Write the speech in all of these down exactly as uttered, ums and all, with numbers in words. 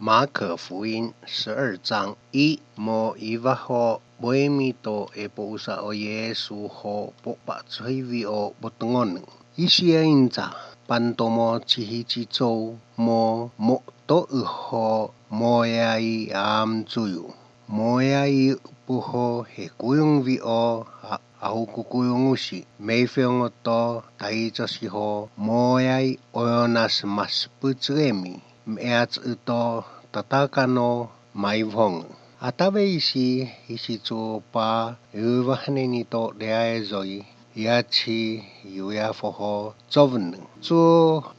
Maka fuin, 十二章一, mo iba hu buente i epo'usa o Yiesu hu po'patchohivi o botngon. I siha enao, pantomo chihichi chou mo mo'to'u hu mo'ai amchu-hu. Mo'ai puho hekuyong yu' o a-, ahukukuyong usi, mefe'ngo to taichosiho mo'ai oyonas mas puchemi, me'e'achu to tatakan o maibong. Atave i si, i si chupa, hu iba neni to deaiyoi, i achi, yu ya foho, chobnu. Chu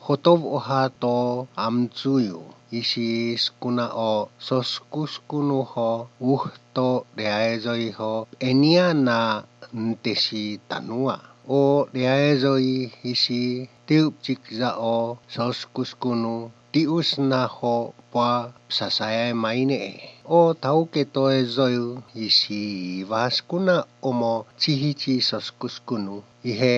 hotob oha to amchu-hu, i si sukuna o soskuskunu hu, uh to deaiyoi hu, ennao na nte si tano'. O deaiyoi i si tiupchik ya o soskuskunu, ti usna hu pua sasai maine e. O tauke to eyu i si iba ha sukuna omo chihichi soskuskunu. I he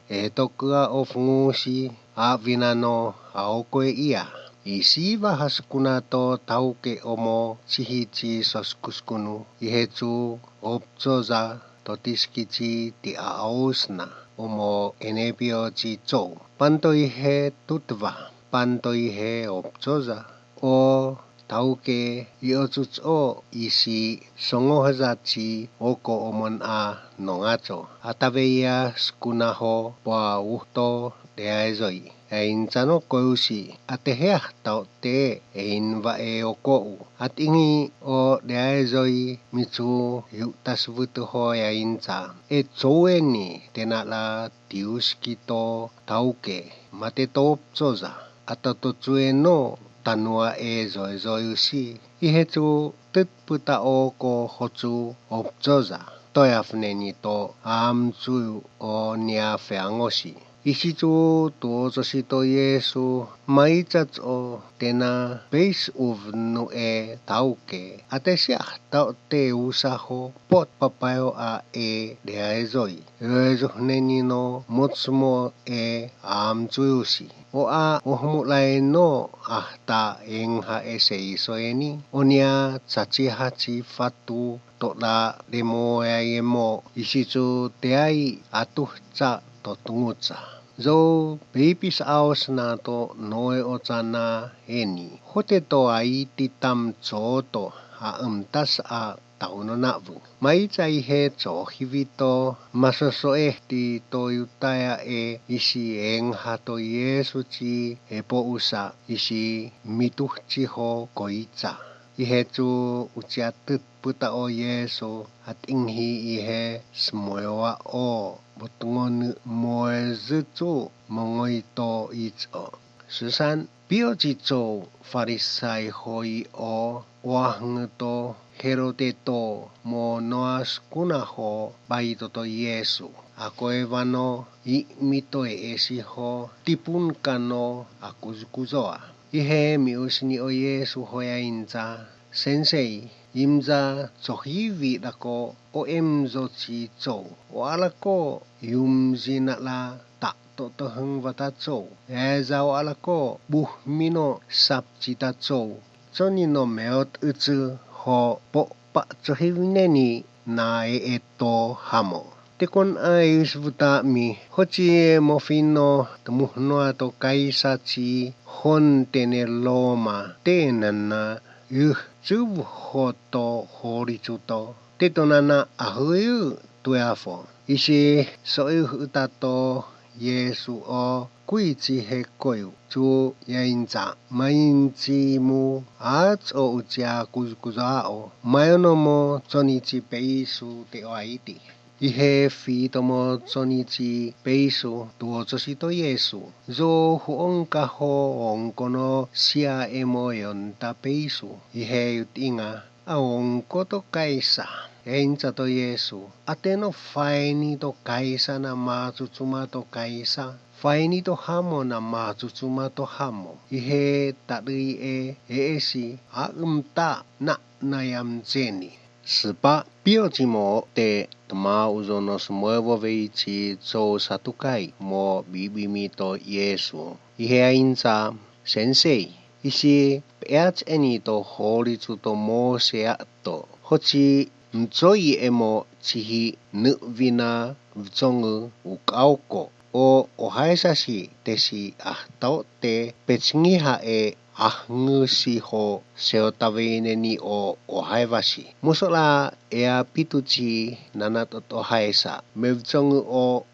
e tokua o fungsi a vinano a okoe ia. I si iba ha sukuna to tauke omo chihichi soskuskunu. I he chu opchoya to tiskichi ti a'aosna omo enepio chi chou. Panto i he tutba. Panto i he opchoya. O tauke i ochucho i si songohoya chi oko omo na nongacho. Atave ia sukuna hu pua uh to deaiyoi. Enao no koyusi, atehe ha' taote e in ba e oko'u. Atingi o deaiyoi michu yu' tasbutu hu enao. E chou ennao, tenala ti uski to tauke, mate to opchoya, ata to chue no tano' e yoyoi usi, i he chu tutputa' oko hu chu opchoya, toya feneni to amchu-hu o niafe'angosi. I si chu tuochosi to Yiesu, maicha' o tena peis uvnu e tauke, ate siha taote usa hu pot papayo a e deaiyoi. Eyu neni no motsmo e amchu-hu usi. O a ohmulai no ahta enga e seiso ennao, o niya chachiha chi fatu toda demo'ai emo i si chu te ai atucha to tungucha. Yo pipis aos na to noe ochana ennao. Hote to ai ti tamcho to a umtas a taono na'bu. Maicha' i he chohibi to, masoso'e ti to Yutaya e i si enga to Yiesu chi epo'usa i si mituchi hu koicha. I he chu uchia tutputa' o Yiesu, atingi i he smoewa o botngon mo eyu chu mongoito icho. Susan, pio chi chou Farisai hu i o, oahu to, Herode to, mo noa sukuna hu bai to to Yiesu. Akoewa no, i mito e esi hu, tipun kano, akuyokuyoa. I he miusni o Yiesu hu enao, Sensei, yimya chohibi dako o emyo chi chou, o alako yumyi na'la ta totohong wata chou. Eyu alako buhmino sapchi ta chou. Chonino meot uchu hu po'patchohivi neni na e'eto hamo. Tekon ai usbuta' mi, hochi e mofino tumuhno to kaisa chi hon tene Loma, te nana uh chub hoto horichuto. Te to nana ahuyu tueafo. I si so'u hu tato Yiesu o kuichi he koyu chu yainsa, mañinchi mu acho uchia kuykuyu ao, mayono mo chonichi peisu te oaiti. I he fito mo chonichi peisu tuochosi to Yiesu. Yo hu onka hu onko no siha emo eonta peisu. I he yu' tinga', a onko to kaisa. Encha to Yiesu, ate no faini to kaisa na machuchuma to kaisa, faini to hamo na machuchuma to hamo. I he tadui e, e'esi, a umta na na yamyeni. Sipa pio chi mo'te, tama uyo no sumuewa i chi chou Satukai mo bibi mi to Yiesu. I he ainsa, Sensei, I si, pea che'ni to hårichu to Mose åtto, hochi, mutso'i emo chihi nu'ubi na buchongu u kåoko', o, ohaisasi, tesi, ataotte, pechingiha e, ahungusi hu, seotaveneni o, ohaibasi. Moso'la', ea pituchi, nanatotto haisa, mebuchongu o,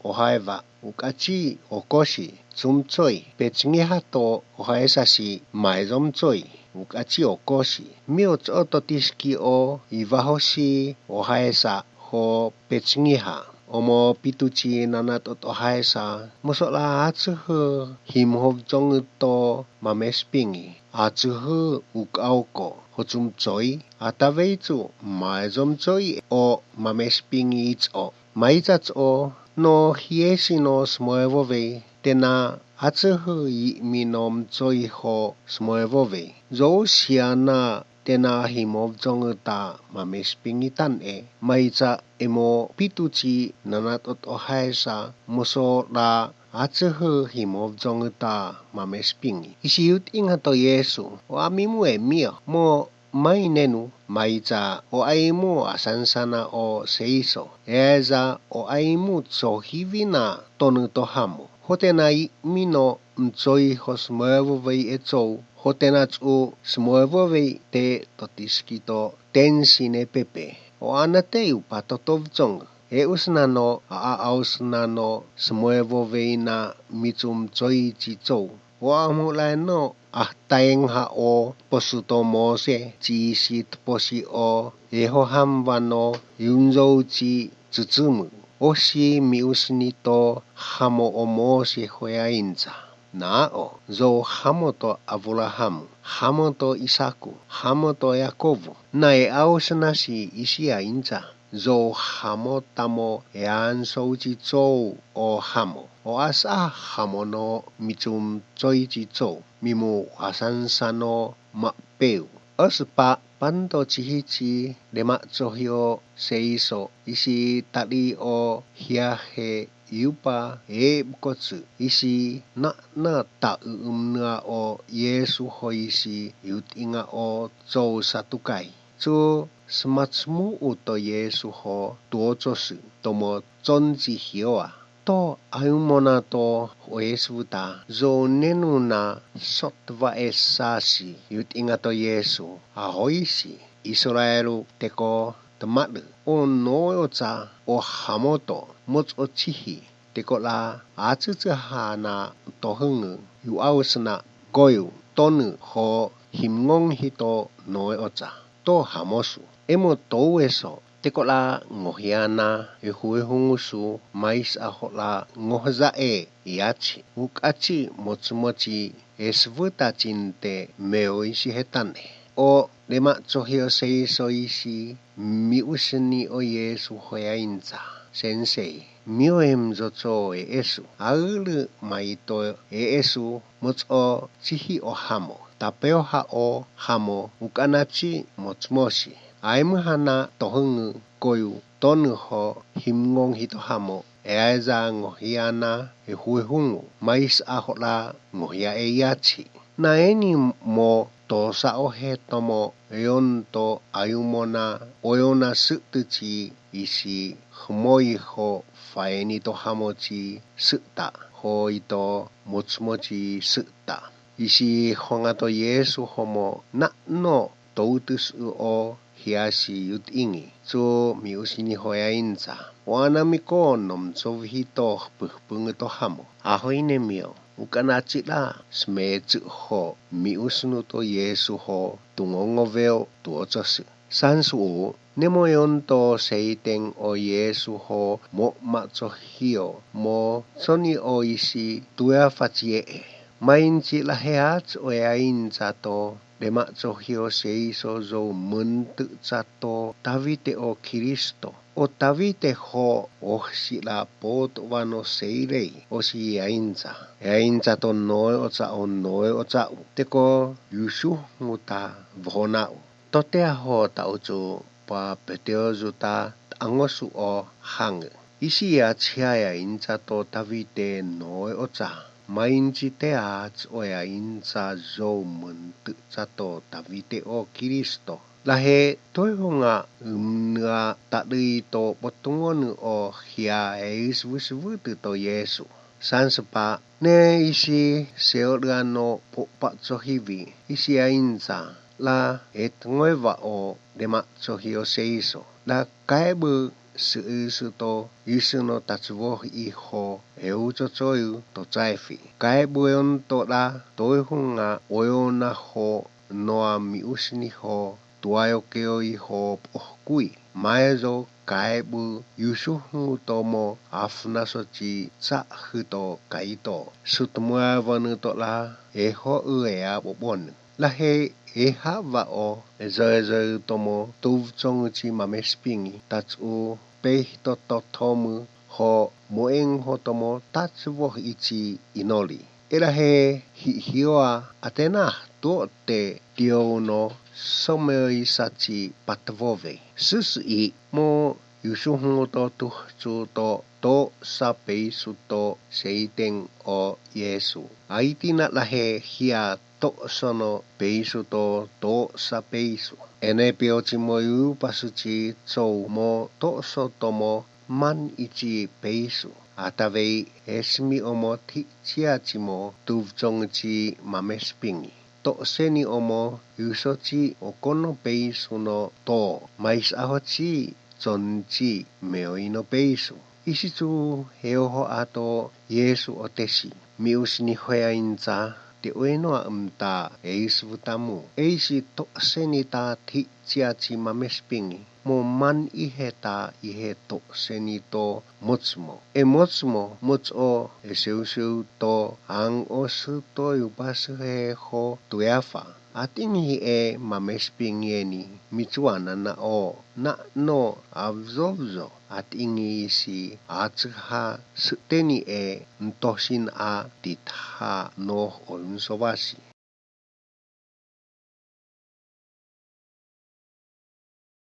ohaiba, u kåchi, okosi, chumchoi, pechingiha to, ohaisasi, maiyomchoi, u kåchi, okosi, miocho to tiski o, i bahosi, ohaisa, hu, pechingiha, omo pituchi, nanatotto haisa, moso'la' achuhu, himhobchongu to, mamespingi, achuhu, u kåoko', hu chumchoi, ataveichu, maiyomchoi, o, mamespingi icho. Maicha' o, no hiesi no sumuevobe, tena achuhu i mino mutso'i hu sumuevobe. Yo' siha na tena himhobchongu ta mamespingi tånne, maicha' emo pituchi nanatotto haisa moso'la' achuhu himhobchongu ta mamespingi. I si yut'inga' to Yesu, o åmimu i mio, mo Mañe'lu, maicha' o aimu asansana o seiso, ella o aimu chohibi na tonu to hamo. Hotena i mino mutso'i hu sumuevobe e chou, hotena chu sumuevobe te totiski to tensi ne pepe. O anai te u patotobchong. E usnano, a, a, a usnano, sumuevobe na michumchoi chi chou. O amu'la' no, a taeng ha' o, posu to Mose, chi si tposi o, e ho hamban o, i un yo' chi chuchumu. O si mi usni to, hamo o Mose hu e'aincha. Na'o, yo' hamo to Aburaham, hamo to Isaku, hamo to Yakobu, na e aosnasi i si e'aincha. Yo' hamo tamo e ansou chi chou o hamo. O as a hamo no michumchoi chi chou. Mimu asansano ma'peu. Os pa panto chihichi demachohio seiso. I si tali o hiahe yupa e bukochu. I si na'na ta u'umnua o Yesu ho i si yut'inga' o chou Satukai. Chu sumachmu'u to Yesu ho tuochosu, tomo chonchi hioa. To aumona to hu esbuta, yo' nenu na sotba e sasi, yut'inga' to Yesu, ahoisi, Israelu tekoi tamalu, o noe ocha, o hamoto, moch ochihi, Tekola', achuchehana tohungu, yu' aosna, koyu, tonu, ho, himngonghito, noe ocha, to hamosu. Emo to uweso, tekola', ngohiana, ehu ehungusu, mais aho'la', ngohya'e, i achi, u kåchi, mochimochi, esbuta chin te, meo i si hetan e. O, demachohio seiso i si, mi usen ni o Yesu ho e'aincha. Sensei, mio emyocho e'esu. Aulu maito e'esu moch ochihi o hamo. Tapeo ha' o hamo u kånachi mochimochi. Aimuhana tohungu koyu tonu ho himngonghito hamo. E'aya ngohiana ehu ehungu. Mais aho'la' ngohia'e i achi. Na eni mo tosa ohe tomo eyon to ayumona oyona su'tuchi i si humo'i ho faeni to hamo chi su'ta ho i to mochimochi su'ta. I si hongge to Yesu homo na'no to utus u o hiasi yut'ingi, chu mi usen ni ho e'aincha. Guaha na miko' nomchobi hito puhpungu to hamo. Ahoinemiu, u kånachi la, sumechu ho, mi usen nu to Yesu ho, tungongobe u, tuochosu. Sansu'u, nemo eyon to seiten o Yesu ho, mo machohio, mo chonne o i si, tuya fache'e. Main chi lahe' hach o e'aincha to, demachohio seiso yo' muntucha to, tavite o Kristo. O tavite ho, o si la potoba no seirei, o si e'aincha. E'aincha to noe ocha o noe ocha u. Teko, yu suhungu ta, bohonao. Tote aho ta uchu pa peteo yuta ta angosu o hangu. I si e'achi ha' e'aincha to tavite noe ocha. Mañichite ha' åhe' ha' incha' yo'mon tu chato ta vite o Kristo. Lahe' todu yu' na umnua ta dito potungo' nu o hia e isvusvutu to Yesu. Sanspa ne isi seoduan o popacho hivi isi ha' incha' la et ngova o demacho hio seiso. La kaebu si isu to isu no tachuvohi ho e uchocho yu to chaifi. Kaebu eon to la todu yu' na oyo na ho no a miusini ho tuayo keo i ho pohkui. Mayo kaebu yusuhun tomo afnasochi chahu to kaito. Sutumuavan nu to la e ho u e a bobon. Lahe' e ha' va'o e yoyo tomo tuvchong chi mamespingi tachu pehito to tomu ho mo'eng ho tomo tachuvohi chi inoli. Elahe' hi hioa atenah to te tiou no someoisachi patavove. Susu'i mo yusuhun to tuhchu to to'sa peisu to seiten o Yesu. Ai tina lahe' hia to'sa no peisu to to'sa peisu. Ene piochi mo yu' pasu chi chou mo to'sa tomo man ichi peisu. Atave esi mi omo ti chi achi mo tuvchong chi mamespingi. To'sen i omo yusochi o kono peisu no to. Maisa hochi chonchi meo'i no peisu. Isi chu he oho ato Yesu o tesi. Miusini hao ha' incha' te oeno a umta e isvutamu. Eisi to'sen i ta ti chi achi mamespingi. Mo man ihe ta ihe to'sen i to mochmo. E mochmo mocho e seuseu to ang o suto yu' pasu he ho tuefa. Atingi i mamespingi eni michuana na o na no avzovzo. Atingi i si achu ha' suteni e ntosin a ti ta ha' no o un sovasi.